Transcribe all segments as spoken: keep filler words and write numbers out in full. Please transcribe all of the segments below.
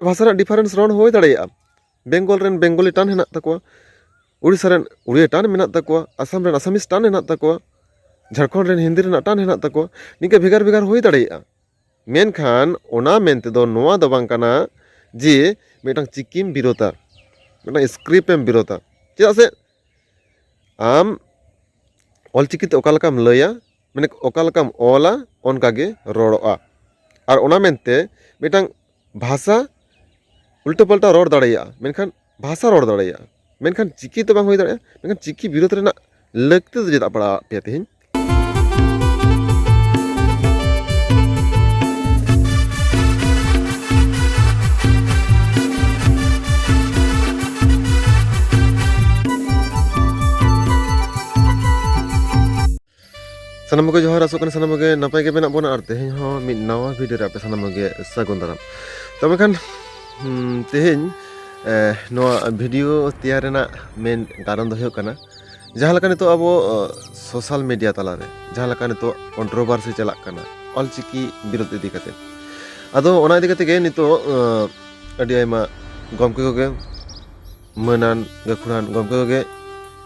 ᱵᱷᱟᱥᱟ ᱨᱮᱱᱟᱜ ᱰᱤᱯᱷᱟᱨᱮᱱᱥ ᱨᱚᱲ ᱦᱩᱭ ᱫᱟᱲᱮᱭᱟᱜᱼᱟ᱾ ᱵᱮᱝᱜᱚᱞ ᱨᱮᱱ ᱵᱮᱝᱜᱚᱞᱤ ᱴᱟᱱ ᱦᱮᱱᱟᱜ ᱛᱟᱠᱚᱣᱟ, ᱩᱲᱤᱥᱥᱟ ᱨᱮᱱ ᱩᱲᱤᱭᱟ ᱴᱟᱱ ᱢᱮᱱᱟᱜ ᱛᱟᱠᱚᱣᱟ, ᱟᱥᱟᱢ ᱨᱮᱱ ᱟᱥᱟᱢᱤᱥ ᱴᱟᱱ ᱦᱮᱱᱟᱜ ᱛᱟᱠᱚᱣᱟ, ᱡᱷᱟᱲᱠᱷᱚᱸᱰ ᱨᱮᱱ ᱦᱤᱱᱫᱤ ᱨᱮᱱᱟᱜ ᱴᱟᱱ ᱦᱮᱱᱟᱜ ᱛᱟᱠᱚᱣᱟ᱾ ᱱᱤᱝᱠᱟᱹ ᱵᱷᱮᱜᱟᱨ ᱵᱷᱮᱜᱟᱨ ᱦᱩᱭ ᱫᱟᱲᱮᱭᱟᱜᱼᱟ᱾ ᱢᱮᱱᱠᱷᱟᱱ ᱚᱱᱟ ᱢᱮᱱ ᱛᱮᱫᱚ ᱱᱚᱣᱟ ᱫᱚ ᱵᱟᱝ ᱠᱟᱱᱟ ᱡᱮ ᱢᱤᱫᱴᱟᱝ ᱪᱤᱠᱤᱢ ᱵᱤᱨᱳᱫᱟ, ᱢᱤᱫᱴᱟᱝ ᱥᱠᱨᱤᱯᱴ ᱮᱢ ᱵᱤᱨᱳᱫᱟ᱾ ᱪᱮᱫᱟᱜ ᱥᱮ ᱟᱢ ᱚᱞᱪᱤᱠᱤ ᱛᱮ ᱚᱠᱟ ᱞᱮᱠᱟᱢ ᱞᱟᱹᱭᱟ, ᱢᱟᱱᱮ ᱚᱠᱟ ᱞᱮᱠᱟᱢ ᱚᱞᱟ, ᱚᱱᱠᱟ ᱜᱮ ᱨᱚᱲᱚᱜᱼᱟ᱾ ᱟᱨ ᱚᱱᱟ ᱢᱮᱱᱛᱮ ᱢᱤᱫᱴᱟᱝ ᱵᱷᱟᱥᱟ ᱩᱞᱴᱟᱹ ᱯᱟᱞᱴᱟ ᱨᱚᱲ ᱫᱟᱲᱮᱭᱟᱜᱼᱟ, ᱢᱮᱱᱠᱷᱟᱱ ᱵᱷᱟᱥᱟ ᱨᱚᱲ ᱫᱟᱲᱮᱭᱟᱜᱼᱟ, ᱢᱮᱱᱠᱷᱟᱱ ᱪᱤᱠᱤ ᱛᱮ ᱵᱟᱝ ᱦᱩᱭ ᱫᱟᱲᱮᱭᱟᱜᱼᱟ᱾ ᱢᱮᱱᱠᱷᱟᱱ ᱪᱤᱠᱤ ᱵᱤᱨᱳᱫᱷ ᱨᱮᱱᱟᱜ ᱞᱟᱹᱠᱛᱤ ᱫᱚ ᱪᱮᱫᱟᱜ ᱯᱟᱲᱟᱣᱟᱜ ᱯᱮᱭᱟ ᱛᱮᱦᱮᱧ? ᱥᱟᱱᱟᱢ ᱠᱚᱜᱮ ᱡᱚᱦᱟᱨ, ᱟᱥᱚᱜ ᱠᱟᱱᱟ ᱥᱟᱱᱟᱢ ᱠᱚᱜᱮ ᱱᱟᱯᱟᱭ ᱜᱮ ᱢᱮᱱᱟᱜ ᱵᱚᱱᱟ᱾ ᱟᱨ ᱛᱮᱦᱮᱧ ᱦᱚᱸ ᱢᱤᱫ ᱱᱟᱣᱟ ᱵᱷᱤᱰᱤᱭᱳ ᱨᱮ ᱟᱯᱮ ᱥᱟᱱᱟᱢ ᱠᱚᱜᱮ ᱥᱟᱹᱜᱩᱱ ᱫᱟᱨᱟᱢ᱾ ᱛᱚᱵᱮ ᱠᱷᱟᱱ, ᱦᱩᱸ, ᱛᱮᱦᱮᱧ, ᱮ, ᱱᱚᱣᱟ ᱵᱷᱤᱰᱤᱭᱳ ᱛᱮᱭᱟᱨ ᱨᱮᱱᱟᱜ ᱢᱮᱱ ᱠᱟᱨᱚᱱ ᱫᱚ ᱦᱩᱭᱩᱜ ᱠᱟᱱᱟ, ᱡᱟᱦᱟᱸ ᱞᱮᱠᱟ ᱱᱤᱛᱚᱜ ᱟᱵᱚ, ᱚ, ᱥᱳᱥᱟᱞ ᱢᱤᱰᱤᱭᱟ ᱛᱟᱞᱟᱨᱮ ᱡᱟᱦᱟᱸ ᱞᱮᱠᱟ ᱱᱤᱛᱚᱜ ᱠᱚᱱᱴᱨᱳᱵᱷᱟᱨᱥᱤ ᱪᱟᱞᱟᱜ ᱠᱟᱱᱟ ᱚᱞᱪᱤᱠᱤ ᱵᱤᱨᱳᱫᱷ ᱤᱫᱤ ᱠᱟᱛᱮ, ᱟᱫᱚ ᱚᱱᱟ ᱤᱫᱤ ᱠᱟᱛᱮ ᱜᱮ ᱱᱤᱛᱚᱜ, ᱚ, ᱟᱹᱰᱤ ᱟᱭᱢᱟ ᱜᱚᱢᱠᱮ ᱠᱚᱜᱮ, ᱢᱟᱹᱱᱟᱱ ᱜᱟᱹᱠᱷᱩᱲᱟᱱ ᱜᱚᱢᱠᱮ ᱠᱚᱜᱮ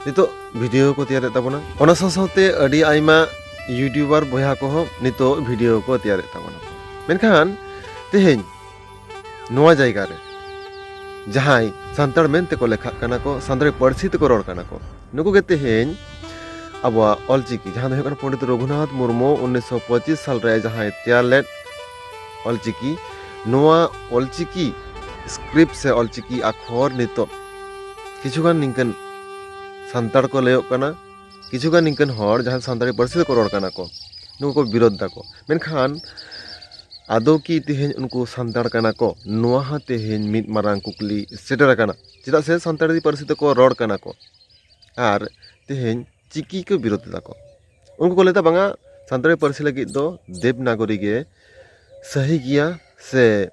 ᱱᱤᱛᱚᱜ ᱵᱷᱤᱰᱤᱭᱳ ᱠᱚ ᱛᱮᱭᱟᱨᱮᱫ ᱛᱟᱵᱚᱱᱟ᱾ ᱚᱱᱟ ᱥᱟᱶ ᱥᱟᱶᱛᱮ ᱟᱹᱰᱤ ᱟᱭᱢᱟ ᱭᱩᱴᱩᱵᱟᱨ ᱵᱚᱭᱦᱟ ᱠᱚᱦᱚᱸ ᱱᱤᱛᱚᱜ ᱵᱷᱤᱰᱤᱭᱳ ᱠᱚ ᱛᱮᱭᱟᱨᱮᱫ ᱛᱟᱵᱚᱱᱟ᱾ ᱢᱮᱱᱠᱷᱟᱱ ᱛᱮᱦᱮᱧ ᱱᱚᱣᱟ ᱡᱟᱭᱜᱟ ᱨᱮ ᱡᱟᱦᱟᱸᱭ ᱥᱟᱱᱛᱟᱲ ᱢᱮᱱ ᱛᱮᱠᱚ ᱞᱮᱠᱷᱟᱜ ᱠᱟᱱᱟ ᱠᱚ, ᱥᱟᱱᱛᱟᱲᱤ ᱯᱟᱹᱨᱥᱤ ᱛᱮᱠᱚ ᱨᱚᱲ ᱠᱟᱱᱟ ᱠᱚ, ᱱᱩᱠᱩ ᱜᱮ ᱛᱮᱦᱮᱧ ᱟᱵᱚᱣᱟᱜ ᱚᱞᱪᱤᱠᱤ, ᱡᱟᱦᱟᱸ ᱫᱚ ᱦᱩᱭᱩᱜ ᱠᱟᱱᱟ ᱯᱚᱱᱰᱤᱛ ᱨᱚᱜᱷᱩᱱᱟᱛᱷ ᱢᱩᱨᱢᱩ ᱩᱱᱤᱥᱥᱚ ᱯᱚᱸᱪᱤᱥ ᱥᱟᱞ ᱨᱮ ᱡᱟᱦᱟᱸᱭ ᱛᱮᱭᱟᱨ ᱞᱮᱫ ᱚᱞᱪᱤᱠᱤ, ᱱᱚᱣᱟ ᱚᱞᱪᱤᱠᱤ ᱥᱠᱨᱤᱯᱴ ᱥᱮ ᱚᱞᱪᱤᱠᱤ ᱟᱠᱷᱚᱨ ᱱᱤᱛᱚᱜ ᱠᱤᱪᱷᱩᱜᱟᱱ ᱱᱤᱝᱠᱟᱹᱱ ᱥᱟᱱᱛᱟᱲ ᱠᱚ ᱞᱟᱹᱭᱚᱜ ᱠᱟᱱᱟ, ᱠᱤᱪᱷᱩᱜᱟᱱ ᱱᱤᱝᱠᱟᱹᱱ ᱦᱚᱲ ᱡᱟᱦᱟᱸᱭ ᱥᱟᱱᱛᱟᱲᱤ ᱯᱟᱹᱨᱥᱤ ᱛᱮᱠᱚ ᱨᱚᱲ ᱠᱟᱱᱟ ᱠᱚ, ᱱᱩᱠᱩ ᱠᱚ ᱵᱤᱨᱳᱫᱷ ᱫᱟᱠᱚ᱾ ᱢᱮᱱᱠᱷᱟᱱ ᱟᱫᱚ ᱠᱤ ᱛᱮᱦᱮᱧ ᱩᱱᱠᱩ ᱥᱟᱱᱛᱟᱲ ᱠᱟᱱᱟ ᱠᱚ? ᱱᱚᱣᱟ ᱦᱚᱸ ᱛᱮᱦᱮᱧ ᱢᱤᱫ ᱢᱟᱨᱟᱝ ᱠᱩᱠᱞᱤ ᱥᱮᱴᱮᱨ ᱟᱠᱟᱱᱟ᱾ ᱪᱮᱫᱟᱜ ᱥᱮ ᱥᱟᱱᱛᱟᱲᱤ ᱯᱟᱹᱨᱥᱤ ᱛᱮᱠᱚ ᱨᱚᱲ ᱠᱟᱱᱟ ᱠᱚ ᱟᱨ ᱛᱮᱦᱮᱧ ᱪᱤᱠᱤ ᱠᱚ ᱵᱤᱨᱳᱫᱷ ᱮᱫᱟ ᱠᱚ᱾ ᱩᱱᱠᱩ ᱠᱚ ᱞᱟᱹᱭᱫᱟ, "ᱵᱟᱝᱟ, ᱥᱟᱱᱛᱟᱲᱤ ᱯᱟᱹᱨᱥᱤ ᱞᱟᱹᱜᱤᱫ ᱫᱚ ᱫᱮᱵᱽᱱᱟᱜᱚᱨᱤ ᱜᱮ ᱥᱟᱹᱦᱤ ᱜᱮᱭᱟ ᱥᱮ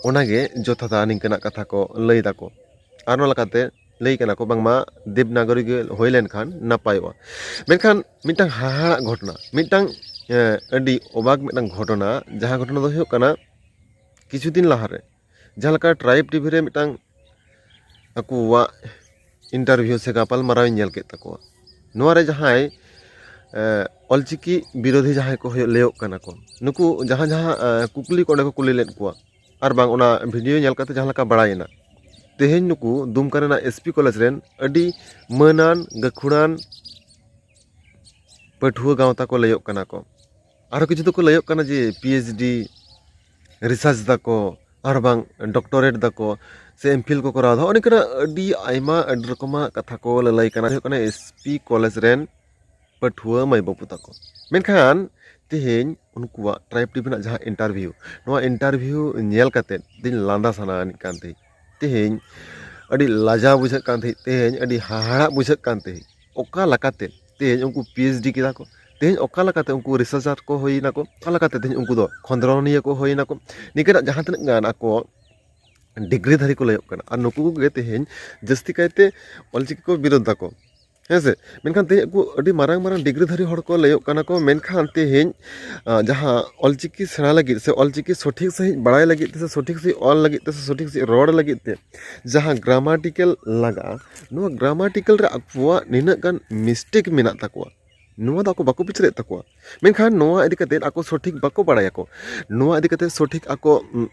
ᱚᱱᱟᱜᱮ ᱡᱚᱛᱷᱟᱛᱟ", ᱱᱤᱝᱠᱟᱹᱱᱟᱜ ᱠᱟᱛᱷᱟ ᱠᱚ ᱞᱟᱹᱭ ᱫᱟᱠᱚ᱾ ᱟᱨ ᱱᱚᱣᱟ ᱞᱮᱠᱟᱛᱮ ᱞᱟᱹᱭ ᱠᱟᱱᱟ ᱠᱚ ᱵᱟᱝᱢᱟ ᱫᱮᱵᱽᱱᱟᱜᱚᱨᱤ ᱜᱮ ᱦᱩᱭ ᱞᱮᱱᱠᱷᱟᱱ ᱱᱟᱯᱟᱭᱚᱜᱼᱟ᱾ ᱢᱮᱱᱠᱷᱟᱱ ᱢᱤᱫᱴᱟᱝ ᱦᱟᱦᱟᱲᱟᱜ ᱜᱷᱚᱴᱚᱱᱟ, ᱢᱤᱫᱴᱟᱝ, ᱮ, ᱟᱹᱰᱤ ᱚᱵᱟᱠ ᱢᱤᱫᱴᱟᱝ ᱜᱷᱚᱴᱚᱱᱟ, ᱡᱟᱦᱟᱸ ᱜᱷᱚᱴᱚᱱᱟ ᱫᱚ ᱦᱩᱭᱩᱜ ᱠᱟᱱᱟ ᱠᱤᱪᱷᱩ ᱫᱤᱱ ᱞᱟᱦᱟᱨᱮ ᱡᱟᱦᱟᱸ ᱞᱮᱠᱟ ᱴᱨᱟᱭᱤᱵᱽ ᱴᱤᱵᱷᱤ ᱨᱮ ᱢᱤᱫᱴᱟᱝ ᱟᱠᱚᱣᱟᱜ ᱤᱱᱴᱟᱨᱵᱷᱤᱭᱩ ᱥᱮ ᱜᱟᱯᱟᱞ ᱢᱟᱨᱟᱣ ᱤᱧ ᱧᱮᱞ ᱠᱮᱫ ᱛᱟᱠᱚᱣᱟ᱾ ᱱᱚᱣᱟ ᱨᱮ ᱡᱟᱦᱟᱸᱭ ᱚᱞᱪᱤᱠᱤ ᱵᱤᱨᱳᱫᱷᱤ ᱡᱟᱦᱟᱸᱭ ᱠᱚ ᱦᱩᱭᱩᱜ ᱞᱟᱹᱭᱚᱜ ᱠᱟᱱᱟ ᱠᱚ, ᱱᱩᱠᱩ ᱡᱟᱦᱟᱸ ᱡᱟᱦᱟᱸ ᱠᱩᱠᱞᱤ ᱠᱚ ᱚᱸᱰᱮ ᱠᱚ ᱠᱩᱞᱤ ᱞᱮᱫ ᱠᱚᱣᱟ, ᱟᱨ ᱵᱟᱝ ᱚᱱᱟ ᱵᱷᱤᱰᱤᱭᱳ ᱧᱮᱞ ᱠᱟᱛᱮ ᱡᱟᱦᱟᱸ ᱞᱮᱠᱟ ᱵᱟᱲᱟᱭᱮᱱᱟ, ᱛᱮᱦᱮᱧ ᱱᱩᱠᱩ ᱫᱩᱢᱠᱟ ᱨᱮᱱᱟᱜ ᱮᱥ ᱯᱤ ᱠᱚᱞᱮᱡᱽ ᱨᱮᱱ ᱟᱹᱰᱤ ᱢᱟᱹᱱᱟᱱ ᱜᱟᱹᱠᱷᱩᱲᱟᱱ ᱯᱟᱹᱴᱷᱩᱣᱟᱹ ᱜᱟᱶᱛᱟ ᱠᱚ ᱞᱟᱹᱭᱚᱜ ᱠᱟᱱᱟ ᱠᱚ᱾ ᱟᱨᱦᱚᱸ ᱠᱤᱪᱷᱩ ᱫᱚᱠᱚ ᱞᱟᱹᱭᱚᱜ ᱠᱟᱱᱟ ᱡᱮ ᱯᱤ ᱮᱭᱤᱪ ᱰᱤ ᱨᱤᱥᱟᱨᱪ ᱫᱟᱠᱚ, ᱟᱨ ᱵᱟᱝ ᱰᱚᱠᱴᱚᱨᱮᱴ ᱫᱟᱠᱚ, ᱥᱮ ᱮᱢ ᱯᱷᱤᱞ ᱠᱚ ᱠᱚᱨᱟᱣ ᱮᱫᱟ᱾ ᱱᱚᱜᱼᱚ ᱱᱚᱝᱠᱟᱱᱟᱜ ᱟᱹᱰᱤ ᱟᱭᱢᱟ ᱟᱹᱰᱤ ᱨᱚᱠᱚᱢᱟᱜ ᱠᱟᱛᱷᱟ ᱠᱚ ᱞᱟᱹᱞᱟᱹᱭ ᱠᱟᱱᱟ᱾ ᱦᱩᱭᱩᱜ ᱠᱟᱱᱟ ᱮᱥ ᱯᱤ ᱠᱚᱞᱮᱡᱽ ᱨᱮᱱ ᱯᱟᱹᱴᱷᱩᱣᱟᱹ ᱢᱟᱹᱭ ᱵᱟᱹᱵᱩ ᱛᱟᱠᱚ᱾ ᱢᱮᱱᱠᱷᱟᱱ ᱛᱮᱦᱮᱧ ᱩᱱᱠᱩᱣᱟᱜ ᱴᱨᱟᱭᱤᱵᱽ ᱴᱤᱵᱷᱤ ᱨᱮᱱᱟᱜ ᱡᱟᱦᱟᱸ ᱤᱱᱴᱟᱨᱵᱷᱤᱭᱩ, ᱱᱚᱣᱟ ᱤᱱᱴᱟᱨᱵᱷᱤᱭᱩ ᱧᱮᱞ ᱠᱟᱛᱮ ᱫᱤᱧ ᱞᱟᱸᱫᱟ ᱥᱟᱱᱟ ᱟᱹᱱᱤᱡ ᱠᱟᱱ ᱛᱟᱦᱮᱸᱫ᱾ ᱛᱮᱦᱮᱧ ᱟᱹᱰᱤ ᱞᱟᱡᱟᱣ ᱵᱩᱡᱷᱟᱹᱜ ᱠᱟᱱ ᱛᱟᱦᱮᱸᱫ, ᱛᱮᱦᱮᱧ ᱟᱹᱰᱤ ᱦᱟᱦᱟᱲᱟᱜ ᱵᱩᱡᱷᱟᱹᱜ ᱠᱟᱱ ᱛᱟᱦᱮᱸᱫ᱾ ᱚᱠᱟ ᱞᱮᱠᱟᱛᱮ ᱛᱮᱦᱮᱧ ᱩᱱᱠᱩ ᱯᱤ ᱮᱭᱤᱪ ᱰᱤ ᱠᱮᱫᱟ ᱠᱚ, ᱛᱮᱦᱮᱧ ᱚᱠᱟ ᱞᱮᱠᱟᱛᱮ ᱩᱱᱠᱩ ᱨᱤᱥᱟᱨᱪᱟᱨ ᱠᱚ ᱦᱩᱭᱱᱟ ᱠᱚ, ᱚᱠᱟ ᱞᱮᱠᱟᱛᱮ ᱛᱮᱦᱮᱧ ᱩᱱᱠᱩ ᱫᱚ ᱠᱷᱚᱸᱫᱽᱨᱚᱱᱤᱭᱟᱹ ᱠᱚ ᱦᱩᱭᱱᱟ ᱠᱚ, ᱱᱤᱝᱠᱟᱹᱱᱟᱜ ᱡᱟᱦᱟᱸ ᱛᱤᱱᱟᱹᱜ ᱜᱟᱱ ᱟᱠᱚ ᱰᱤᱜᱽᱨᱤ ᱫᱷᱟᱨᱤ ᱠᱚ ᱞᱟᱹᱭᱚᱜ ᱠᱟᱱᱟ᱾ ᱟᱨ ᱱᱩᱠᱩ ᱠᱚᱜᱮ ᱛᱮᱦᱮᱧ ᱡᱟᱹᱥᱛᱤ ᱠᱟᱭᱛᱮ ᱚᱞᱪᱤᱠᱤ ᱠᱚ ᱵᱤᱨᱳᱫᱷ ᱫᱟᱠᱚ᱾ ᱦᱮᱸ ᱥᱮ? ᱢᱮᱱᱠᱷᱟᱱ ᱛᱮᱦᱮᱧ ᱩᱱᱠᱩ ᱟᱹᱰᱤ ᱢᱟᱨᱟᱝ ᱢᱟᱨᱟᱝ ᱰᱤᱜᱽᱨᱤ ᱫᱷᱟᱨᱤ ᱦᱚᱲ ᱠᱚ ᱞᱟᱹᱭᱚᱜ ᱠᱟᱱᱟ ᱠᱚ, ᱢᱮᱱᱠᱷᱟᱱ ᱛᱮᱦᱮᱧ, ᱟᱸ, ᱡᱟᱦᱟᱸ ᱚᱞᱪᱤᱠᱤ ᱥᱮᱬᱟ ᱞᱟᱹᱜᱤᱫ ᱥᱮ ᱚᱞᱪᱤᱠᱤ ᱥᱚᱴᱷᱤᱠ ᱥᱟᱺᱦᱤᱡ ᱵᱟᱲᱟᱭ ᱞᱟᱹᱜᱤᱫ ᱛᱮ ᱥᱮ ᱥᱚᱴᱷᱤᱠ ᱥᱟᱺᱦᱤᱡ ᱚᱞ ᱞᱟᱹᱜᱤᱫ ᱛᱮ ᱥᱮ ᱥᱚᱴᱷᱤᱠ ᱥᱟᱺᱦᱤᱡ ᱨᱚᱲ ᱞᱟᱹᱜᱤᱫ ᱛᱮ ᱡᱟᱦᱟᱸ ᱜᱨᱟᱢᱟᱴᱤᱠᱮᱞ ᱞᱟᱜᱟᱜᱼᱟ, ᱱᱚᱣᱟ ᱜᱨᱟᱢᱟᱴᱤᱠᱮᱞ ᱨᱮ ᱟᱠᱚᱣᱟᱜ ᱱᱤᱱᱟᱹᱜ ᱜᱟᱱ ᱢᱤᱥᱴᱮᱠ ᱢᱮᱱᱟᱜ ᱛᱟᱠᱚᱣᱟ, ᱱᱚᱣᱟ ᱫᱚ ᱟᱠᱚ ᱵᱟᱠᱚ ᱵᱤᱪᱟᱹᱨᱮᱫ ᱛᱟᱠᱚᱣᱟ᱾ ᱢᱮᱱᱠᱷᱟᱱ ᱱᱚᱣᱟ ᱤᱫᱤ ᱠᱟᱛᱮ ᱟᱠᱚ ᱥᱚᱴᱷᱤᱠ ᱵᱟᱠᱚ ᱵᱟᱲᱟᱭᱟᱠᱚ, ᱱᱚᱣᱟ ᱤᱫᱤ ᱠᱟᱛᱮ ᱥᱚᱴᱷᱤᱠ ᱟᱠᱚ, ᱩᱢ,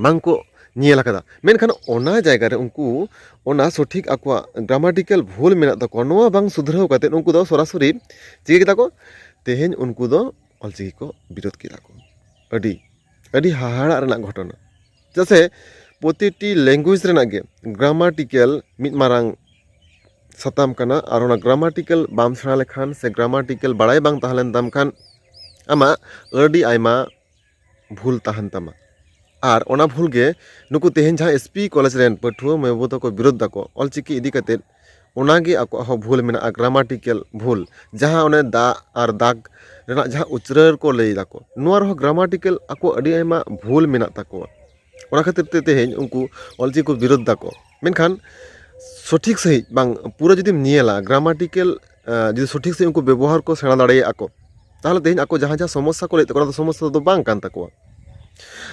ᱵᱟᱝ ᱠᱚ ᱧᱮᱞ ᱟᱠᱟᱫᱟ᱾ ᱢᱮᱱᱠᱷᱟᱱ ᱚᱱᱟ ᱡᱟᱭᱜᱟ ᱨᱮ ᱩᱱᱠᱩ ᱚᱱᱟ ᱥᱚᱴᱷᱤᱠ ᱟᱠᱚᱣᱟᱜ ᱜᱨᱟᱢᱟᱴᱤᱠᱮᱞ ᱵᱷᱩᱞ ᱢᱮᱱᱟᱜ ᱛᱟᱠᱚᱣᱟ, ᱱᱚᱣᱟ ᱵᱟᱝ ᱥᱩᱫᱷᱨᱟᱹᱣ ᱠᱟᱛᱮ ᱩᱱᱠᱩ ᱫᱚ ᱥᱚᱨᱟᱥᱚᱨᱤ ᱪᱤᱠᱟᱹ ᱠᱮᱫᱟ ᱠᱚ? ᱛᱮᱦᱮᱧ ᱩᱱᱠᱩ ᱫᱚ ᱚᱞᱪᱤᱠᱤ ᱠᱚ ᱵᱤᱨᱳᱫᱷ ᱠᱮᱫᱟ ᱠᱚ᱾ ᱟᱹᱰᱤ, ᱟᱹᱰᱤ ᱦᱟᱦᱟᱲᱟᱜ ᱨᱮᱱᱟᱜ ᱜᱷᱚᱴᱚᱱᱟ᱾ ᱪᱮᱫᱟᱜ ᱥᱮ ᱯᱨᱚᱛᱤᱴᱤ ᱞᱮᱝᱜᱩᱭᱮᱡᱽ ᱨᱮᱱᱟᱜ ᱜᱮ ᱜᱨᱟᱢᱟᱴᱤᱠᱮᱞ ᱢᱤᱫ ᱢᱟᱨᱟᱝ ᱥᱟᱛᱟᱢ ᱠᱟᱱᱟ, ᱟᱨ ᱚᱱᱟ ᱜᱨᱟᱢᱟᱴᱤᱠᱮᱞ ᱵᱟᱢ ᱥᱮᱬᱟ ᱞᱮᱠᱷᱟᱱ ᱥᱮ ᱜᱨᱟᱢᱟᱴᱤᱠᱮᱞ ᱵᱟᱲᱟᱭ ᱵᱟᱝ ᱛᱟᱦᱮᱸ ᱞᱮᱱ ᱛᱟᱢ ᱠᱷᱟᱱ ᱟᱢᱟᱜ ᱟᱹᱰᱤ ᱟᱭᱢᱟ ᱵᱷᱩᱞ ᱛᱟᱦᱮᱱ ᱛᱟᱢᱟ᱾ ᱟᱨ ᱚᱱᱟ ᱵᱷᱩᱞ ᱜᱮ ᱱᱩᱠᱩ ᱛᱮᱦᱮᱧ ᱡᱟᱦᱟᱸ ᱮᱥ ᱯᱤ ᱠᱚᱞᱮᱡᱽ ᱨᱮᱱ ᱯᱟᱹᱴᱷᱩᱣᱟᱹ ᱢᱟᱹᱭ ᱵᱟᱹᱵᱩ ᱛᱟᱠᱚ ᱵᱤᱨᱳᱫᱷ ᱫᱟᱠᱚ ᱚᱞᱪᱤᱠᱤ ᱤᱫᱤ ᱠᱟᱛᱮᱫ, ᱚᱱᱟᱜᱮ ᱟᱠᱚᱣᱟᱜ ᱦᱚᱸ ᱵᱷᱩᱞ ᱢᱮᱱᱟᱜᱼᱟ, ᱜᱨᱟᱢᱟᱴᱤᱠᱮᱞ ᱵᱷᱩᱞ᱾ ᱡᱟᱦᱟᱸ ᱚᱱᱮ ᱫᱟᱜ ᱟᱨ ᱫᱟᱜᱽ ᱨᱮᱱᱟᱜ ᱡᱟᱦᱟᱸ ᱩᱪᱨᱟᱹᱨ ᱠᱚ ᱞᱟᱹᱭ ᱫᱟᱠᱚ, ᱱᱚᱣᱟ ᱨᱮᱦᱚᱸ ᱜᱨᱟᱢᱟᱴᱤᱠᱮᱞ ᱟᱠᱚ ᱟᱹᱰᱤ ᱟᱭᱢᱟ ᱵᱷᱩᱞ ᱢᱮᱱᱟᱜ ᱛᱟᱠᱚᱣᱟ᱾ ᱚᱱᱟ ᱠᱷᱟᱹᱛᱤᱨ ᱛᱮ ᱛᱮᱦᱮᱧ ᱩᱱᱠᱩ ᱚᱞᱪᱤᱠᱤ ᱠᱚ ᱵᱤᱨᱳᱫᱷ ᱫᱟᱠᱚ᱾ ᱢᱮᱱᱠᱷᱟᱱ ᱥᱚᱴᱷᱤᱠ ᱥᱟᱺᱦᱤᱡ ᱵᱟᱝ, ᱯᱩᱨᱟᱹ ᱡᱩᱫᱤᱢ ᱧᱮᱞᱟ ᱜᱨᱟᱢᱟᱴᱤᱠᱮᱞ, ᱡᱩᱫᱤ ᱥᱚᱴᱷᱤᱠ ᱥᱟᱺᱦᱤᱡ ᱩᱱᱠᱩ ᱵᱮᱵᱚᱦᱟᱨ ᱠᱚ ᱥᱮᱬᱟ ᱫᱟᱲᱮᱭᱟᱜᱼᱟ ᱠᱚ, ᱛᱟᱦᱚᱞᱮ ᱛᱮᱦᱮᱧ ᱟᱠᱚ ᱡᱟᱦᱟᱸ ᱡᱟᱦᱟᱸ ᱥᱚᱢᱚᱥᱥᱟ ᱠᱚ ᱞᱟᱹᱭᱮᱫ ᱛᱟᱠᱚᱣᱟ, ᱚᱱᱟ ᱫᱚ ᱥᱚᱢᱚᱥᱥᱟ ᱫᱚ ᱵᱟᱝ ᱠᱟᱱ ᱛᱟᱠᱚᱣᱟ᱾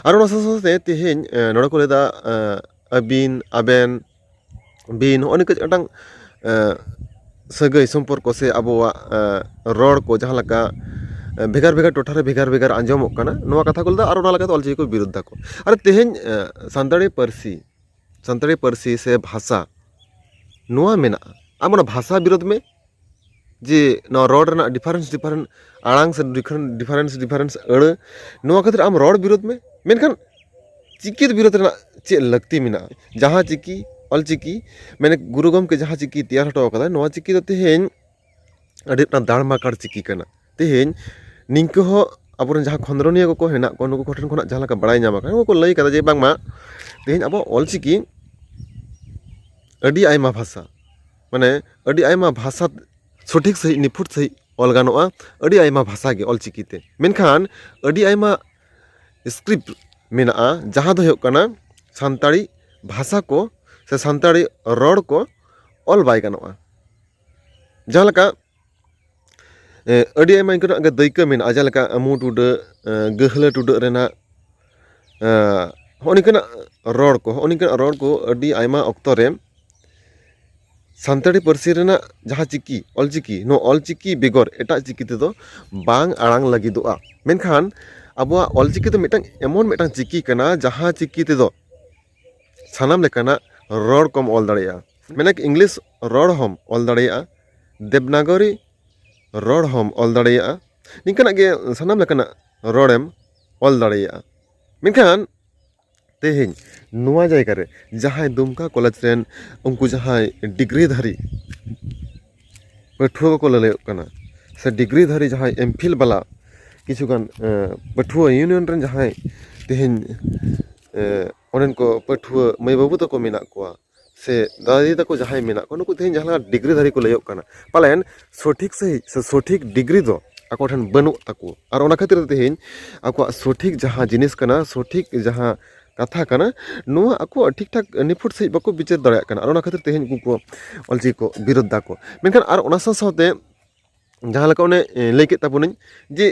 ᱟᱨ ᱚᱱᱟ ᱥᱟᱶ ᱥᱟᱶᱛᱮ ᱛᱮᱦᱮᱧ ᱱᱚᱰᱮ ᱠᱚ ᱞᱟᱹᱭᱫᱟ ᱟᱹᱵᱤᱱ, ᱟᱵᱮᱱ, ᱵᱤᱱ, ᱱᱚᱜᱼᱚ ᱱᱤᱝᱠᱟᱹ ᱢᱤᱫᱴᱟᱝ ᱥᱟᱹᱜᱟᱹᱭ ᱥᱚᱢᱯᱚᱨᱠᱚ ᱥᱮ ᱟᱵᱚᱣᱟᱜ ᱨᱚᱲ ᱠᱚ ᱡᱟᱦᱟᱸ ᱞᱮᱠᱟ ᱵᱷᱮᱜᱟᱨ ᱵᱷᱮᱜᱟᱨ ᱴᱚᱴᱷᱟ ᱨᱮ ᱵᱷᱮᱜᱟᱨ ᱵᱷᱮᱜᱟᱨ ᱟᱸᱡᱚᱢᱚᱜ ᱠᱟᱱᱟ, ᱱᱚᱣᱟ ᱠᱟᱛᱷᱟ ᱠᱚ ᱞᱟᱹᱭᱫᱟ ᱟᱨ ᱚᱱᱟ ᱞᱮᱠᱟᱛᱮ ᱚᱞᱪᱤᱠᱤ ᱠᱚ ᱵᱤᱨᱳᱫᱷ ᱫᱟᱠᱚ᱾ ᱟᱨ ᱛᱮᱦᱮᱧ ᱥᱟᱱᱛᱟᱲᱤ ᱯᱟᱹᱨᱥᱤ ᱥᱟᱱᱛᱟᱲᱤ ᱯᱟᱹᱨᱥᱤ ᱥᱮ ᱵᱷᱟᱥᱟ ᱱᱚᱣᱟ ᱢᱮᱱᱟᱜᱼᱟ, ᱟᱢ ᱚᱱᱟ ᱵᱷᱟᱥᱟ ᱵᱤᱨᱳᱫᱷ ᱢᱮ, ᱡᱮ ᱱᱚᱣᱟ ᱨᱚᱲ ᱨᱮᱱᱟᱜ ᱰᱤᱯᱷᱟᱨᱮᱱᱥ ᱰᱤᱯᱷᱟᱨᱮᱱᱥ ᱟᱲᱟᱝ ᱥᱮ ᱰᱤᱯᱷᱟᱨᱮᱱᱥ ᱰᱤᱯᱷᱟᱨᱮᱱᱥ ᱟᱹᱲᱟᱹ, ᱱᱚᱣᱟ ᱠᱷᱟᱹᱛᱤᱨ ᱟᱢ ᱨᱚᱲ ᱵᱤᱨᱳᱫᱷ ᱢᱮ᱾ ᱢᱮᱱᱠᱷᱟᱱ ᱪᱤᱠᱤ ᱵᱤᱨᱳᱫᱷ ᱨᱮᱱᱟᱜ ᱪᱮᱫ ᱞᱟᱹᱠᱛᱤ ᱢᱮᱱᱟᱜᱼᱟ? ᱡᱟᱦᱟᱸ ᱪᱤᱠᱤ, ᱚᱞᱪᱤᱠᱤ, ᱢᱟᱱᱮ ᱜᱩᱨᱩ ᱜᱚᱢᱠᱮ ᱡᱟᱦᱟᱸ ᱪᱤᱠᱤ ᱛᱮᱭᱟᱨ ᱦᱚᱴᱚ ᱟᱠᱟᱫᱟᱭ, ᱱᱚᱣᱟ ᱪᱤᱠᱤ ᱫᱚ ᱛᱮᱦᱮᱧ ᱟᱹᱰᱤ ᱢᱤᱫᱴᱟᱝ ᱫᱟᱲᱢᱟᱠᱟᱲ ᱪᱤᱠᱤ ᱠᱟᱱᱟ᱾ ᱛᱮᱦᱮᱧ ᱱᱤᱝᱠᱟᱹ ᱦᱚᱸ ᱟᱵᱚᱨᱮᱱ ᱡᱟᱦᱟᱸ ᱠᱷᱚᱸᱫᱽᱨᱚᱱᱤᱭᱟᱹ ᱠᱚᱠᱚ ᱦᱮᱱᱟᱜ ᱠᱚᱣᱟ, ᱱᱩᱠᱩ ᱠᱚᱴᱷᱮᱱ ᱠᱷᱚᱱᱟᱜ ᱡᱟᱦᱟᱸ ᱞᱮᱠᱟ ᱵᱟᱲᱟᱭ ᱧᱟᱢ ᱟᱠᱟᱱᱟ, ᱱᱩᱠᱩ ᱠᱚ ᱞᱟᱹᱭ ᱠᱟᱫᱟ ᱡᱮ ᱵᱟᱝᱢᱟ ᱛᱮᱦᱮᱧ ᱟᱵᱚ ᱚᱞᱪᱤᱠᱤ ᱟᱹᱰᱤ ᱟᱭᱢᱟ ᱵᱷᱟᱥᱟ, ᱢᱟᱱᱮ ᱟᱹᱰᱤ ᱟᱭᱢᱟ ᱵᱷᱟᱥᱟ ᱥᱚᱴᱷᱤᱠ ᱥᱟᱺᱦᱤᱡ, ᱱᱤᱯᱷᱩᱴ ᱥᱟᱺᱦᱤᱡ ᱚᱞ ᱜᱟᱱᱚᱜᱼᱟ ᱟᱹᱰᱤ ᱟᱭᱢᱟ ᱵᱷᱟᱥᱟ ᱜᱮ ᱚᱞᱪᱤᱠᱤ ᱛᱮ᱾ ᱢᱮᱱᱠᱷᱟᱱ ᱟᱹᱰᱤ ᱟᱭᱢᱟ ᱥᱠᱨᱤᱯᱴ ᱢᱮᱱᱟᱜᱼᱟ, ᱡᱟᱦᱟᱸ ᱫᱚ ᱦᱩᱭᱩᱜ ᱠᱟᱱᱟ ᱥᱟᱱᱛᱟᱲᱤ ᱵᱷᱟᱥᱟ ᱠᱚ ᱥᱮ ᱥᱟᱱᱛᱟᱲᱤ ᱨᱚᱲ ᱠᱚ ᱚᱞ ᱵᱟᱭ ᱜᱟᱱᱚᱜᱼᱟ᱾ ᱡᱟᱦᱟᱸ ᱞᱮᱠᱟ ᱟᱹᱰᱤ ᱟᱭᱢᱟ ᱤᱱᱠᱟᱹᱱᱟᱜ ᱜᱮ ᱫᱟᱹᱭᱠᱟᱹ ᱢᱮᱱᱟᱜᱼᱟ, ᱡᱟᱦᱟᱸ ᱞᱮᱠᱟ ᱢᱩ ᱴᱩᱰᱟᱹᱜ, ᱜᱟᱹᱦᱞᱟᱹ ᱴᱩᱰᱟᱹᱜ ᱨᱮᱱᱟᱜ ᱦᱚᱸᱜᱼᱚ ᱱᱤᱝᱠᱟᱹᱱᱟᱜ ᱨᱚᱲ ᱠᱚ, ᱦᱚᱸᱜᱼᱚ ᱱᱤᱝᱠᱟᱹᱱᱟᱜ ᱨᱚᱲ ᱠᱚ ᱟᱹᱰᱤ ᱟᱭᱢᱟ ᱚᱠᱛᱚ ᱨᱮ ᱥᱟᱱᱛᱟᱲᱤ ᱯᱟᱹᱨᱥᱤ ᱨᱮᱱᱟᱜ ᱡᱟᱦᱟᱸ ᱪᱤᱠᱤ, ᱚᱞᱪᱤᱠᱤ, ᱱᱚᱣᱟ ᱚᱞᱪᱤᱠᱤ ᱵᱮᱜᱚᱨ ᱮᱴᱟᱜ ᱪᱤᱠᱤ ᱛᱮᱫᱚ ᱵᱟᱝ ᱟᱲᱟᱝ ᱞᱟᱹᱜᱤᱫᱚᱜᱼᱟ᱾ ᱢᱮᱱᱠᱷᱟᱱ ᱟᱵᱚᱣᱟᱜ ᱚᱞᱪᱤᱠᱤ ᱫᱚ ᱢᱤᱫᱴᱟᱝ ᱮᱢᱚᱱ ᱢᱤᱫᱴᱟᱝ ᱪᱤᱠᱤ ᱠᱟᱱᱟ, ᱡᱟᱦᱟᱸ ᱪᱤᱠᱤ ᱛᱮᱫᱚ ᱥᱟᱱᱟᱢ ᱞᱮᱠᱟᱱᱟᱜ ᱨᱚᱲ ᱠᱚᱢ ᱚᱞ ᱫᱟᱲᱮᱭᱟᱜᱼᱟ᱾ ᱢᱮᱱᱮᱠ ᱤᱝᱞᱤᱥ ᱨᱚᱲ ᱦᱚᱸᱢ ᱚᱞ ᱫᱟᱲᱮᱭᱟᱜᱼᱟ, ᱫᱮᱵᱽᱱᱟᱜᱚᱨᱤ ᱨᱚᱲ ᱦᱚᱸᱢ ᱚᱞ ᱫᱟᱲᱮᱭᱟᱜᱼᱟ, ᱱᱤᱝᱠᱟᱱᱟᱜ ᱜᱮ ᱥᱟᱱᱟᱢ ᱞᱮᱠᱟᱱᱟᱜ ᱨᱚᱲᱮᱢ ᱚᱞ ᱫᱟᱲᱮᱭᱟᱜᱼᱟ᱾ ᱢᱮᱱᱠᱷᱟᱱ ᱛᱮᱦᱮᱧ ᱱᱚᱣᱟ ᱡᱟᱭᱜᱟ ᱨᱮ ᱡᱟᱦᱟᱸᱭ ᱫᱩᱢᱠᱟ ᱠᱚᱞᱮᱡᱽ ᱨᱮᱱ ᱩᱱᱠᱩ ᱡᱟᱦᱟᱸᱭ ᱰᱤᱜᱽᱨᱤ ᱫᱷᱟᱨᱤ ᱯᱟᱹᱴᱷᱩᱣᱟᱹ ᱠᱚᱠᱚ ᱞᱟᱹᱞᱟᱹᱭᱚᱜ ᱠᱟᱱᱟ, ᱥᱮ ᱰᱤᱜᱽᱨᱤ ᱫᱷᱟᱨᱤ ᱡᱟᱦᱟᱸᱭ ᱮᱢᱯᱷᱤᱞ ᱵᱟᱞᱟ ᱠᱤᱪᱷᱩᱜᱟᱱ ᱯᱟᱹᱴᱷᱩᱣᱟᱹ ᱤᱭᱩᱱᱤᱭᱚᱱ ᱨᱮᱱ ᱡᱟᱦᱟᱸᱭ ᱛᱮᱦᱮᱧ ᱚᱸᱰᱮᱱ ᱠᱚ ᱯᱟᱹᱴᱷᱩᱣᱟᱹ ᱢᱟᱹᱭ ᱵᱟᱹᱵᱩ ᱛᱟᱠᱚ ᱢᱮᱱᱟᱜ ᱠᱚᱣᱟ, ᱥᱮ ᱫᱟᱫᱟ ᱫᱤᱫᱤ ᱛᱟᱠᱚ ᱡᱟᱦᱟᱸᱭ ᱢᱮᱱᱟᱜ ᱠᱚᱣᱟ, ᱱᱩᱠᱩ ᱛᱮᱦᱮᱧ ᱡᱟᱦᱟᱸ ᱞᱮᱠᱟ ᱰᱤᱜᱽᱨᱤ ᱫᱷᱟᱨᱤ ᱠᱚ ᱞᱟᱹᱭᱚᱜ ᱠᱟᱱᱟ, ᱯᱟᱞᱮᱱ ᱥᱚᱴᱷᱤᱠ ᱥᱟᱺᱦᱤᱡ ᱥᱮ ᱥᱚᱴᱷᱤᱠ ᱰᱤᱜᱽᱨᱤ ᱫᱚ ᱟᱠᱚ ᱴᱷᱮᱱ ᱵᱟᱹᱱᱩᱜ ᱛᱟᱠᱚ᱾ ᱟᱨ ᱚᱱᱟ ᱠᱷᱟᱹᱛᱤᱨ ᱛᱮ ᱛᱮᱦᱮᱧ ᱟᱠᱚᱣᱟᱜ ᱥᱚᱴᱷᱤᱠ ᱡᱟᱦᱟᱸ ᱡᱤᱱᱤᱥ ᱠᱟᱱᱟ, ᱥᱚᱴᱷᱤᱠ ᱡᱟᱦᱟᱸ ᱠᱟᱛᱷᱟ ᱠᱟᱱᱟ, ᱱᱚᱣᱟ ᱟᱠᱚ ᱴᱷᱤᱠ ᱴᱷᱟᱠ ᱱᱤᱯᱷᱩᱴ ᱥᱟᱺᱦᱤᱡ ᱵᱟᱠᱚ ᱵᱤᱪᱟᱹᱨ ᱫᱟᱲᱮᱭᱟᱜ ᱠᱟᱱᱟ᱾ ᱟᱨ ᱚᱱᱟ ᱠᱷᱟᱹᱛᱤᱨ ᱛᱮᱦᱮᱧ ᱩᱱᱠᱩ ᱠᱚ ᱚᱞᱪᱤᱠᱤ ᱠᱚ ᱵᱤᱨᱳᱫᱷ ᱫᱟᱠᱚ᱾ ᱢᱮᱱᱠᱷᱟᱱ ᱟᱨ ᱚᱱᱟ ᱥᱟᱶ ᱥᱟᱶᱛᱮ ᱡᱟᱦᱟᱸ ᱞᱮᱠᱟ ᱚᱱᱮ ᱞᱟᱹᱭ ᱠᱮᱫ ᱛᱟᱵᱚᱱᱟᱹᱧ ᱡᱮ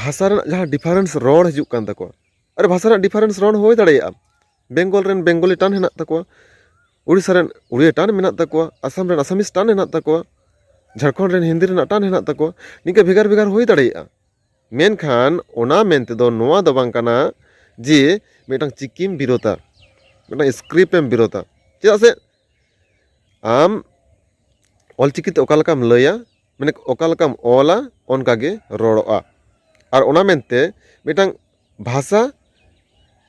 ᱵᱷᱟᱥᱟ ᱨᱮᱱᱟᱜ ᱡᱟᱦᱟᱸ ᱰᱤᱯᱷᱟᱨᱮᱱᱥ ᱨᱚᱲ ᱦᱤᱡᱩᱜ ᱠᱟᱱ ᱛᱟᱠᱚᱣᱟ, ᱟᱨ ᱵᱷᱟᱥᱟ ᱨᱮᱱᱟᱜ ᱰᱤᱯᱷᱟᱨᱮᱱᱥ ᱨᱚᱲ ᱦᱩᱭ ᱫᱟᱲᱮᱭᱟᱜᱼᱟ᱾ ᱵᱮᱝᱜᱚᱞ ᱨᱮᱱ ᱵᱮᱝᱜᱚᱞᱤ ᱴᱟᱱ ᱦᱮᱱᱟᱜ ᱛᱟᱠᱚᱣᱟ, ᱩᱲᱤᱥᱥᱟ ᱨᱮᱱ ᱩᱲᱤᱭᱟ ᱴᱟᱱ ᱢᱮᱱᱟᱜ ᱛᱟᱠᱚᱣᱟ, ᱟᱥᱟᱢ ᱨᱮᱱ ᱟᱥᱟᱢᱤᱥ ᱴᱟᱱ ᱦᱮᱱᱟᱜ ᱛᱟᱠᱚᱣᱟ, ᱡᱷᱟᱲᱠᱷᱚᱸᱰ ᱨᱮᱱ ᱦᱤᱱᱫᱤ ᱨᱮᱱᱟᱜ ᱴᱟᱱ ᱦᱮᱱᱟᱜ ᱛᱟᱠᱚᱣᱟ᱾ ᱱᱤᱝᱠᱟᱹ ᱵᱷᱮᱜᱟᱨ ᱵᱷᱮᱜᱟᱨ ᱦᱩᱭ ᱫᱟᱲᱮᱭᱟᱜᱼᱟ᱾ ᱢᱮᱱᱠᱷᱟᱱ ᱚᱱᱟ ᱢᱮᱱ ᱛᱮᱫᱚ ᱱᱚᱣᱟ ᱫᱚ ᱵᱟᱝ ᱠᱟᱱᱟ ᱡᱮ ᱢᱤᱫᱴᱟᱝ ᱪᱤᱠᱤᱢ ᱵᱤᱨᱳᱫᱟ, ᱢᱤᱫᱴᱟᱝ ᱥᱠᱨᱤᱯᱴ ᱮᱢ ᱵᱤᱨᱳᱫᱟ᱾ ᱪᱮᱫᱟᱜ ᱥᱮ ᱟᱢ ᱚᱞᱪᱤᱠᱤ ᱛᱮ ᱚᱠᱟ ᱞᱮᱠᱟᱢ ᱞᱟᱹᱭᱟ, ᱢᱟᱱᱮ ᱚᱠᱟ ᱞᱮᱠᱟᱢ ᱚᱞᱟ, ᱚᱱᱠᱟ ᱜᱮ ᱨᱚᱲᱚᱜᱼᱟ᱾ ᱟᱨ ᱚᱱᱟ ᱢᱮᱱᱛᱮ ᱢᱤᱫᱴᱟᱝ ᱵᱷᱟᱥᱟ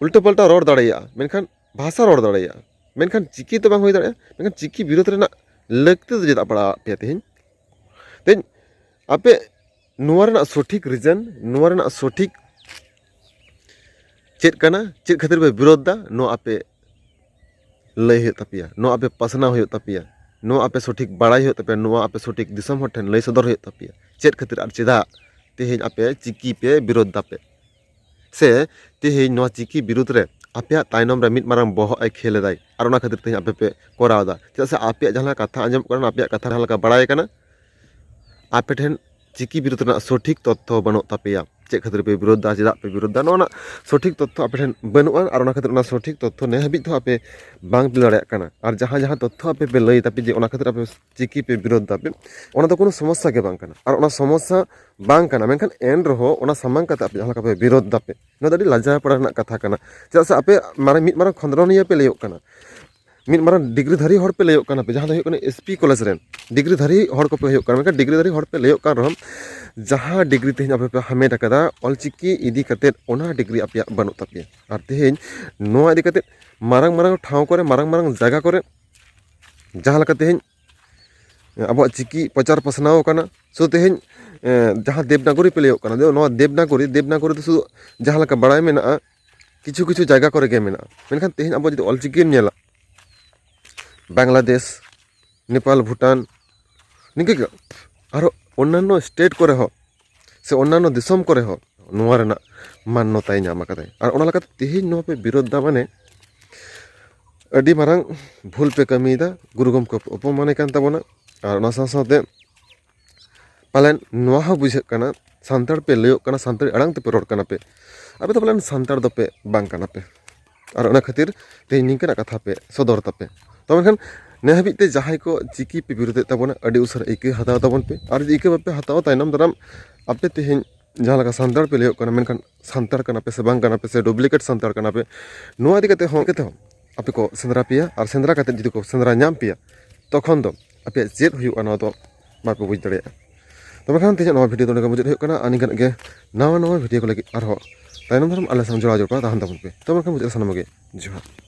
ᱩᱞᱴᱟᱹ ᱯᱟᱞᱴᱟ ᱨᱚᱲ ᱫᱟᱲᱮᱭᱟᱜᱼᱟ, ᱢᱮᱱᱠᱷᱟᱱ ᱵᱷᱟᱥᱟ ᱨᱚᱲ ᱫᱟᱲᱮᱭᱟᱜᱼᱟ, ᱢᱮᱱᱠᱷᱟᱱ ᱪᱤᱠᱤ ᱛᱮ ᱵᱟᱝ ᱦᱩᱭ ᱫᱟᱲᱮᱭᱟᱜᱼᱟ᱾ ᱢᱮᱱᱠᱷᱟᱱ ᱪᱤᱠᱤ ᱵᱤᱨᱳᱫᱷ ᱨᱮᱱᱟᱜ ᱞᱟᱹᱠᱛᱤ ᱫᱚ ᱪᱮᱫᱟᱜ ᱯᱟᱲᱟᱣᱟᱜ ᱯᱮᱭᱟ ᱛᱮᱦᱮᱧ? ᱛᱮᱦᱮᱧ ᱟᱯᱮ ᱱᱚᱣᱟ ᱨᱮᱱᱟᱜ ᱥᱚᱴᱷᱤᱠ ᱨᱤᱡᱟᱱ, ᱱᱚᱣᱟ ᱨᱮᱱᱟᱜ ᱥᱚᱴᱷᱤᱠ ᱪᱮᱫ ᱠᱟᱱᱟ, ᱪᱮᱫ ᱠᱷᱟᱹᱛᱤᱨ ᱯᱮ ᱵᱤᱨᱳᱫᱷ ᱫᱟ, ᱱᱚᱣᱟ ᱟᱯᱮ ᱞᱟᱹᱭ ᱦᱩᱭᱩᱜ ᱛᱟᱯᱮᱭᱟ, ᱱᱚᱣᱟ ᱟᱯᱮ ᱯᱟᱥᱱᱟᱣ ᱦᱩᱭᱩᱜ ᱛᱟᱯᱮᱭᱟ, ᱱᱚᱣᱟ ᱟᱯᱮ ᱥᱚᱴᱷᱤᱠ ᱵᱟᱲᱟᱭ ᱦᱩᱭᱩᱜ ᱛᱟᱯᱮᱭᱟ, ᱱᱚᱣᱟ ᱟᱯᱮ ᱥᱚᱴᱷᱤᱠ ᱫᱤᱥᱚᱢ ᱦᱚᱲ ᱴᱷᱮᱱ ᱞᱟᱹᱭ ᱥᱚᱫᱚᱨ ᱦᱩᱭᱩᱜ ᱛᱟᱯᱮᱭᱟ᱾ ᱪᱮᱫ ᱠᱷᱟᱹᱛᱤᱨ ᱟᱨ ᱪᱮᱫᱟᱜ ᱛᱮᱦᱮᱧ ᱟᱯᱮ ᱪᱤᱠᱤ ᱯᱮ ᱵᱤᱨᱳᱫᱷ ᱫᱟᱯᱮ, ᱥᱮ ᱛᱮᱦᱮᱧ ᱱᱚᱣᱟ ᱪᱤᱠᱤ ᱵᱤᱨᱩᱫᱽ ᱨᱮ ᱟᱯᱮᱭᱟᱜ ᱛᱟᱭᱱᱚᱢ ᱨᱮ ᱢᱤᱫ ᱢᱟᱨᱟᱝ ᱵᱚᱦᱚᱜ ᱮ ᱠᱷᱮᱞ ᱮᱫᱟᱭ, ᱟᱨ ᱚᱱᱟ ᱠᱷᱟᱹᱛᱤᱨ ᱛᱮᱦᱮᱧ ᱟᱯᱮ ᱯᱮ ᱠᱚᱨᱟᱣ ᱮᱫᱟ? ᱪᱮᱫᱟᱜ ᱥᱮ ᱟᱯᱮᱭᱟᱜ ᱡᱟᱦᱟᱸ ᱞᱮᱠᱟ ᱠᱟᱛᱷᱟ ᱟᱸᱡᱚᱢᱚᱜ ᱠᱟᱱᱟ, ᱟᱯᱮᱭᱟᱜ ᱠᱟᱛᱷᱟ ᱡᱟᱦᱟᱸ ᱞᱮᱠᱟ ᱵᱟᱲᱟᱭ ᱠᱟᱱᱟ, ᱟᱯᱮ ᱴᱷᱮᱱ ᱪᱤᱠᱤ ᱵᱤᱨᱩᱫᱽ ᱨᱮᱱᱟᱜ ᱥᱚᱴᱷᱤᱠ ᱛᱚᱛᱛᱷᱚ ᱵᱟᱹᱱᱩᱜ ᱛᱟᱯᱮᱭᱟ᱾ ᱪᱮᱫ ᱠᱷᱟᱹᱛᱤᱨ ᱯᱮ ᱵᱤᱨᱳᱫᱷ ᱫᱟ, ᱪᱮᱫᱟᱜ ᱯᱮ ᱵᱤᱨᱳᱫᱷ ᱫᱟ, ᱱᱚᱣᱟ ᱨᱮᱱᱟᱜ ᱥᱚᱴᱷᱤᱠ ᱛᱚᱛᱛᱷᱚ ᱟᱯᱮ ᱴᱷᱮᱱ ᱵᱟᱹᱱᱩᱜᱼᱟ, ᱟᱨ ᱚᱱᱟ ᱠᱷᱟᱹᱛᱤᱨ ᱚᱱᱟ ᱥᱚᱴᱷᱤᱠ ᱛᱚᱛᱛᱷᱚ ᱱᱮ ᱦᱟᱹᱵᱤᱡ ᱫᱚ ᱟᱯᱮ ᱵᱟᱝ ᱯᱮ ᱞᱟᱹᱭ ᱫᱟᱲᱮᱭᱟᱜ ᱠᱟᱱᱟ᱾ ᱟᱨ ᱡᱟᱦᱟᱸ ᱡᱟᱦᱟᱸ ᱛᱚᱛᱛᱷᱚ ᱟᱯᱮ ᱯᱮ ᱞᱟᱹᱭ ᱫᱟᱯᱮ ᱡᱮ ᱚᱱᱟ ᱠᱷᱟᱹᱛᱤᱨ ᱟᱯᱮ ᱪᱤᱠᱤ ᱯᱮ ᱵᱤᱨᱳᱫᱷ ᱫᱟᱯᱮ, ᱚᱱᱟ ᱫᱚ ᱠᱳᱱᱳ ᱥᱚᱢᱚᱥᱥᱟ ᱜᱮ ᱵᱟᱝ ᱠᱟᱱᱟ᱾ ᱟᱨ ᱚᱱᱟ ᱥᱚᱢᱚᱥᱥᱟ ᱵᱟᱝ ᱠᱟᱱᱟ, ᱢᱮᱱᱠᱷᱟᱱ ᱮᱱ ᱨᱮᱦᱚᱸ ᱚᱱᱟ ᱥᱟᱢᱟᱝ ᱠᱟᱛᱮ ᱟᱯᱮ ᱡᱟᱦᱟᱸ ᱞᱮᱠᱟ ᱯᱮ ᱵᱤᱨᱳᱫᱷ ᱫᱟᱯᱮ, ᱱᱚᱣᱟ ᱫᱚ ᱟᱹᱰᱤ ᱞᱟᱡᱟᱣ ᱯᱟᱲᱟ ᱨᱮᱱᱟᱜ ᱠᱟᱛᱷᱟ ᱠᱟᱱᱟ᱾ ᱪᱮᱫᱟᱜ ᱥᱮ ᱟᱯᱮ ᱢᱟᱨᱟᱝ, ᱢᱤᱫ ᱢᱟᱨᱟᱝ ᱠᱷᱚᱸᱫᱽᱨᱚᱱᱤᱭᱟᱹ ᱯᱮ ᱞᱟᱹᱭᱚᱜ ᱠᱟᱱᱟ, ᱢᱤᱫ ᱢᱟᱨᱟᱝ ᱰᱤᱜᱽᱨᱤ ᱫᱷᱟᱨᱤ ᱦᱚᱲ ᱯᱮ ᱞᱟᱹᱭᱚᱜ ᱠᱟᱱᱟ ᱯᱮ, ᱡᱟᱦᱟᱸ ᱫᱚ ᱦᱩᱭᱩᱜ ᱠᱟᱱᱟ ᱮᱥ ᱯᱤ ᱠᱚᱞᱮᱡᱽ ᱨᱮᱱ ᱰᱤᱜᱽᱨᱤ ᱫᱷᱟᱨᱤ ᱦᱚᱲ ᱠᱚᱯᱮ ᱦᱩᱭᱩᱜ ᱠᱟᱱᱟ, ᱢᱮᱱᱠᱷᱟᱱ ᱰᱤᱜᱽᱨᱤ ᱫᱷᱟᱨᱤ ᱦᱚᱲ ᱯᱮ ᱞᱟᱹᱭᱚᱜ ᱠᱟᱱ ᱨᱮᱦᱚᱸ, ᱡᱟᱦᱟᱸ ᱰᱤᱜᱽᱨᱤ ᱛᱮᱦᱮᱧ ᱟᱯᱮ ᱯᱮ ᱦᱟᱢᱮᱴ ᱟᱠᱟᱫᱟ ᱚᱞᱪᱤᱠᱤ ᱤᱫᱤ ᱠᱟᱛᱮᱫ, ᱚᱱᱟ ᱰᱤᱜᱽᱨᱤ ᱟᱯᱮᱭᱟᱜ ᱵᱟᱹᱱᱩᱜ ᱛᱟᱯᱮᱭᱟ᱾ ᱟᱨ ᱛᱮᱦᱮᱧ ᱱᱚᱣᱟ ᱤᱫᱤ ᱠᱟᱛᱮᱫ ᱢᱟᱨᱟᱝ ᱢᱟᱨᱟᱝ ᱴᱷᱟᱶ ᱠᱚᱨᱮ, ᱢᱟᱨᱟᱝ ᱢᱟᱨᱟᱝ ᱡᱟᱭᱜᱟ ᱠᱚᱨᱮ ᱡᱟᱦᱟᱸ ᱞᱮᱠᱟ ᱛᱮᱦᱮᱧ ᱟᱵᱚᱣᱟᱜ ᱪᱤᱠᱤ ᱯᱨᱚᱪᱟᱨ ᱯᱟᱥᱱᱟᱣ ᱠᱟᱱᱟ, ᱥᱩᱫᱷᱩ ᱛᱮᱦᱮᱧ, ᱮ, ᱡᱟᱦᱟᱸ ᱫᱮᱵᱽᱱᱟᱜᱚᱨᱤ ᱯᱮ ᱞᱟᱹᱭᱚᱜ ᱠᱟᱱᱟ, ᱱᱚᱣᱟ ᱫᱮᱵᱽᱱᱟᱜᱚᱨᱤ, ᱫᱮᱵᱽᱱᱟᱜᱚᱨᱤ ᱫᱚ ᱥᱩᱫᱷᱩ ᱡᱟᱦᱟᱸ ᱞᱮᱠᱟ ᱵᱟᱲᱟᱭ ᱢᱮᱱᱟᱜᱼᱟ, ᱠᱤᱪᱷᱩ ᱠᱤᱪᱷᱩ ᱡᱟᱭᱜᱟ ᱠᱚᱨᱮ ᱜᱮ ᱢᱮᱱᱟᱜᱼᱟ, ᱢᱮᱱᱠᱷᱟᱱ ᱛᱮᱦᱮᱧ ᱟᱵᱚ ᱡᱩᱫᱤ ᱚᱞᱪᱤᱠᱤ ᱵᱚᱱ ᱧᱮᱞᱟ, ᱵᱟᱝᱞᱟᱫᱮᱥ, ᱱᱮᱯᱟᱞ, ᱵᱷᱩᱴᱟᱱ, ᱱᱤᱝᱠᱟᱹ ᱜᱮ ᱟᱨᱦᱚᱸ ᱚᱱᱱᱟᱱᱚ ᱥᱴᱮᱴ ᱠᱚᱨᱮ ᱦᱚᱸ ᱥᱮ ᱚᱱᱱᱟᱱᱚ ᱫᱤᱥᱚᱢ ᱠᱚᱨᱮ ᱦᱚᱸ ᱱᱚᱣᱟ ᱨᱮᱱᱟᱜ ᱢᱟᱱᱱᱚᱛᱟᱭ ᱧᱟᱢ ᱟᱠᱟᱫᱟᱭ᱾ ᱟᱨ ᱚᱱᱟ ᱞᱮᱠᱟᱛᱮ ᱛᱮᱦᱮᱧ ᱱᱚᱣᱟ ᱯᱮ ᱵᱤᱨᱳᱫᱷ ᱫᱟ, ᱢᱟᱱᱮ ᱟᱹᱰᱤ ᱢᱟᱨᱟᱝ ᱵᱷᱩᱞ ᱯᱮ ᱠᱟᱹᱢᱤᱭᱮᱫᱟ, ᱜᱩᱨᱩ ᱜᱚᱢᱠᱮ ᱯᱮ ᱚᱯᱚᱢᱟᱱᱮ ᱠᱟᱱ ᱛᱟᱵᱚᱱᱟ᱾ ᱟᱨ ᱚᱱᱟ ᱥᱟᱶ ᱥᱟᱶᱛᱮ ᱯᱟᱞᱮᱱ ᱱᱚᱣᱟ ᱦᱚᱸ ᱵᱩᱡᱷᱟᱹᱜ ᱠᱟᱱᱟ, ᱥᱟᱱᱛᱟᱲ ᱯᱮ ᱞᱟᱹᱭᱚᱜ ᱠᱟᱱᱟ, ᱥᱟᱱᱛᱟᱲᱤ ᱟᱲᱟᱝ ᱛᱮᱯᱮ ᱨᱚᱲ ᱠᱟᱱᱟ ᱯᱮ, ᱟᱯᱮ ᱫᱚ ᱯᱟᱞᱮᱱ ᱥᱟᱱᱛᱟᱲ ᱫᱚᱯᱮ ᱵᱟᱝ ᱠᱟᱱᱟ ᱯᱮ, ᱟᱨ ᱚᱱᱟ ᱠᱷᱟᱹᱛᱤᱨ ᱛᱮᱦᱮᱧ ᱱᱤᱝᱠᱟᱹᱱᱟᱜ ᱠᱟᱛᱷᱟ ᱯᱮ ᱥᱚᱫᱚᱨ ᱛᱟᱯᱮ᱾ ᱛᱚ ᱢᱮᱱᱠᱷᱟᱱ ᱱᱮ ᱦᱟᱹᱵᱤᱡ ᱛᱮ ᱡᱟᱦᱟᱸᱭ ᱠᱚ ᱪᱤᱠᱤ ᱯᱮ ᱵᱤᱨᱳᱫᱮᱫ ᱛᱟᱵᱚᱱᱟ, ᱟᱹᱰᱤ ᱩᱥᱟᱹᱨᱟ ᱤᱠᱟᱹ ᱦᱟᱛᱟᱣ ᱛᱟᱵᱚᱱ ᱯᱮ, ᱟᱨ ᱡᱩᱫᱤ ᱤᱠᱟᱹ ᱵᱟᱯᱮ ᱦᱟᱛᱟᱣᱟ, ᱛᱟᱭᱱᱚᱢ ᱫᱟᱨᱟᱢ ᱟᱯᱮ ᱛᱮᱦᱮᱧ ᱡᱟᱦᱟᱸ ᱞᱮᱠᱟ ᱥᱟᱱᱛᱟᱲ ᱯᱮ ᱞᱟᱹᱭᱚᱜ ᱠᱟᱱᱟ, ᱢᱮᱱᱠᱷᱟᱱ ᱥᱟᱱᱛᱟᱲ ᱠᱟᱱᱟ ᱯᱮ ᱥᱮ ᱵᱟᱝ ᱠᱟᱱᱟ ᱯᱮ, ᱥᱮ ᱰᱩᱯᱞᱤᱠᱮᱴ ᱥᱟᱱᱛᱟᱲ ᱠᱟᱱᱟ ᱯᱮ, ᱱᱚᱣᱟ ᱤᱫᱤ ᱠᱟᱛᱮ ᱦᱚᱸ, ᱠᱟᱛᱮ ᱦᱚᱸ ᱟᱯᱮ ᱠᱚ ᱥᱮᱸᱫᱽᱨᱟ ᱯᱮᱭᱟ, ᱟᱨ ᱥᱮᱸᱫᱽᱨᱟ ᱠᱟᱛᱮ ᱡᱩᱫᱤ ᱠᱚ ᱥᱮᱸᱫᱽᱨᱟ ᱧᱟᱢ ᱯᱮᱭᱟ, ᱛᱚᱠᱷᱚᱱ ᱫᱚ ᱟᱯᱮᱭᱟᱜ ᱪᱮᱫ ᱦᱩᱭᱩᱜᱼᱟ, ᱱᱚᱣᱟ ᱫᱚ ᱵᱟᱯᱮ ᱵᱩᱡᱽ ᱫᱟᱲᱮᱭᱟᱜᱼᱟ᱾ ᱛᱚᱵᱮ ᱠᱷᱟᱱ ᱛᱮᱦᱮᱧᱟᱜ ᱱᱚᱣᱟ ᱵᱷᱤᱰᱤᱭᱳ ᱫᱚ ᱱᱚᱰᱮ ᱜᱮ ᱢᱩᱪᱟᱹᱫ ᱦᱩᱭᱩᱜ ᱠᱟᱱᱟ, ᱟᱨ ᱱᱤᱝᱠᱟᱹᱱᱟᱜ ᱜᱮ ᱱᱟᱣᱟ ᱱᱟᱣᱟ ᱵᱷᱤᱰᱤᱭᱳ ᱠᱚ ᱞᱟᱹᱜᱤᱫ ᱟᱨᱦᱚᱸ ᱛᱟᱭᱱᱚᱢ ᱫᱟᱨᱟᱢ ᱟᱞᱮ ᱥᱟᱶ ᱡᱚᱲᱟᱣ ᱡᱚᱯᱲᱟᱣ ᱛᱟᱦᱮᱱ ᱛᱟᱵᱚᱱ ᱯᱮ᱾ ᱛᱚᱵᱮ ᱠᱷᱟᱱ ᱢᱩᱪᱟᱹᱫ ᱨᱮ ᱥᱟᱱᱟᱢ ᱜᱮ ᱡᱚᱦᱟᱨ᱾